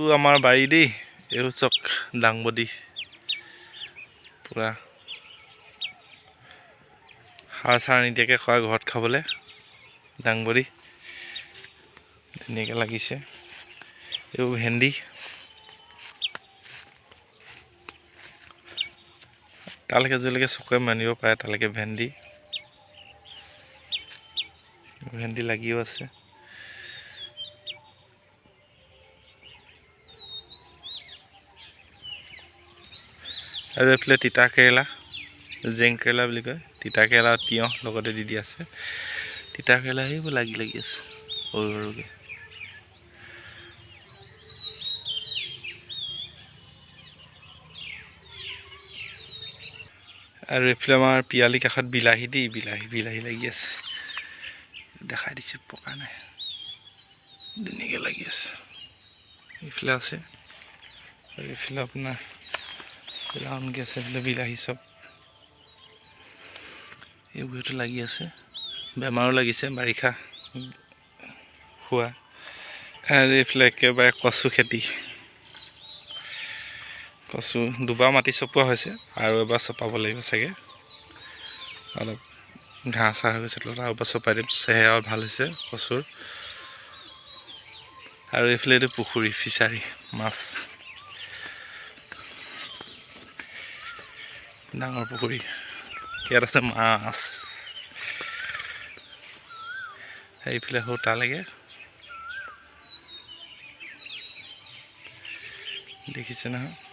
এইবোৰ আমাৰ বাৰী দেই। এইবোৰ চাওক, দাংবডি পূৰা সাৰ চাৰ নিদিয়াকৈ খোৱা, ঘৰত খাবলৈ দাংবডি ধুনীয়াকৈ লাগিছে। এইবোৰ ভেন্দি, তালৈকে যলৈকে চকুৱে মানিব পাৰে তালৈকে ভেন্দি, ভেন্দি লাগিও আছে। আৰু এইফালে তিতা কেৰেলা, জেং কেৰেলা বুলি কয়, তিতা কেৰেলা তিয়ঁহ লগতে দি দিয়া আছে। তিতা কেৰেলা সেইবোৰ লাগি লাগি আছে সৰু সৰুকৈ। আৰু এইফালে আমাৰ পিয়ালি কাষত বিলাহী দি, বিলাহী বিলাহী লাগি আছে, দেখাই দিছোঁ, পকা নাই, ধুনীয়াকৈ লাগি আছে। এইফালে আছে। আৰু এইফালে আপোনাৰ ৰাউণ্ডকৈ আছে এইফালে বিলাহী চব এইবোৰতো লাগি আছে। বেমাৰো লাগিছে বাৰিষা হোৱা। আৰু এইফালে একেবাৰে কচু খেতি, কচু দুবাৰ মাটি চপোৱা হৈছে আৰু এবাৰ চপাব লাগিব চাগে, অলপ ঘাঁহ চাহ হৈ গৈছে তলত, আৰু এবাৰ চপাই দিম। চেহেৰাও ভাল হৈছে কচুৰ। আৰু এইফালে এইটো পুখুৰী, ফিচাৰী, মাছ, ডাঙৰ পুখুৰী, ইয়াত আছে মাছ। এইফালে সৌ তালৈকে দেখিছে নহয়।